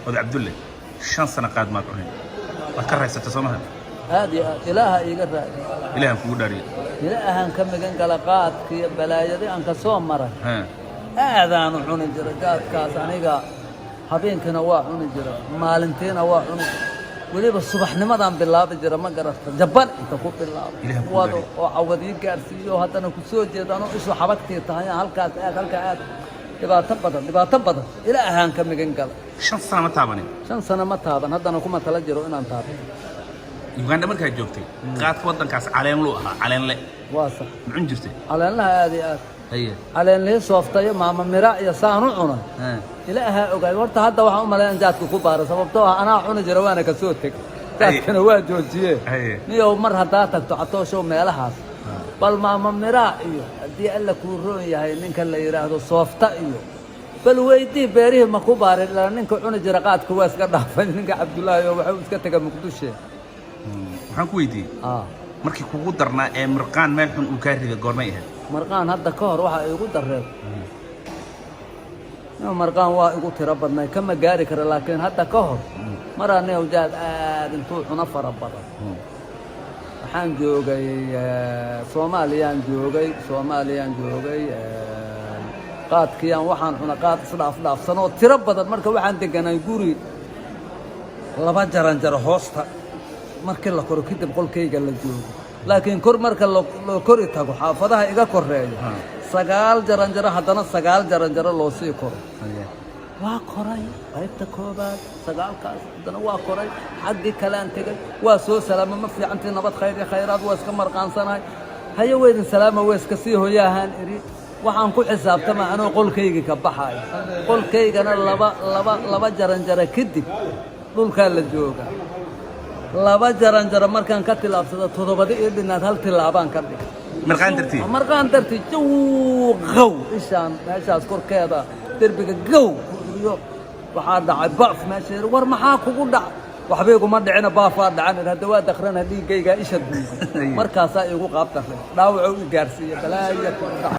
Oday Cabdulle, 5 sano qaad maad cunin, waad ka raysatay, soo maha? Aad iyo aad, Ilaaha iiga raadi. Ilahan kugu dhaariye. Ilaahan ka magan gala qaadkiiyo balaayadii aan ka soo maray. Aadaanu cuni jiray jaadkaas aniga. Habeenkiina waa cuni jiray, maalintiina waa cuni jiray, weliba subaxnimadaan bilaabi jira, ma garata? Jabban inta ku bilaabo Ilaah ku wado dhaariye. oo cawadii gaarsiiyo, haddana ku soo jeedo anoo ishu xabagtii tahay, halkaas aad, halkaa aad. Dhibaato badan, dhibaato badan, Ilaahaan ka magan gala. 5 sano ma taabanin? 5 sano ma taaban, haddana kuma tala jiro inaan taabo. Uganda markaad joogtay, qaadka waddankaas caleenluu ahaa, caleenle. Waa sax. Ma cun jirtay? Caleenlaha aad iyo aad. Caleenlihii sooftayo, maama mira iyo saan u cunay. Ilaahaa ogaay. Horta hadda waxaan u malaya in jaadka ku baara, sababtoo ah anaa cuni jira, waana ka soo teg, jaadkana waa joojiye. Niyow, mar haddaa tagto, Catooshow, meelahaas bal maama miraa iyo haddii Alla kuu roon yahay ninka la yidhaahdo soofta iyo bal weydii beerihii ma ku baarin, ilaa ninka cuni jira qaadka waa iska dhaafay, ninka Cabdullaahi oo waxuu iska tega Muqdisho. Waxaan ku weydiiyey, markii kugu darnaa ee mirqaan meel xun uu kaa riday goormay ahayd? Marqaan hadda ka hor waxaa iigu darreed. Marqaan waa igu tiro badnay, kama gaari kara, laakiin hadda ka hor maraa niyow jaad aad intuu cuno fara badan. Waxaan joogay Soomaaliyaan joogay, Soomaaliyaan joogay. Qaadkiyaan waxaan cuna qaad isdhaaf dhaafsan oo tiro badan. Marka waxaan deganay guri laba jaranjaro hoosta markii la koro kadib qolkayga la joogo, laakiin kor marka loo kori tago xaafadaha iga koreeya sagaal jaranjaro, haddana sagaal jaranjaro loo sii koro. Waa koray qaybta koobaad sagaalkaas, haddana waa koray xaggii kalean tegay. Waa soo salaama, ma fiicantii, nabad, khayr iyo khayraad, waa iska marqaansanahay, haye, weydin salaama, waa iska sii hoyaahaan idhi. Waxaan ku xisaabtama anoo qolkaygii ka baxaayo, qolkaygana laba jaranjaro kadib dhulkaa la jooga. Laba jaranjaro markaan ka tilaabsado, toddobadi ii dhinaad, hal tilaabaan ka dhig. Mirqaan dartii? Marqaan dartii, jaw, qaw, ishaan meeshaas korkeeda derbiga gow ku iriyo. Waxaa dhacay baaf meesha. Yidhi, war maxaa kugu dhacay? Waxba iguma dhicina, baafaa dhacan idhi. Hadda waa dakrana, dhiiggaygaa isha duugay. Markaasaa iigu qaab darray, dhaawacuu i gaarsiiye, balaaya ku dhacay.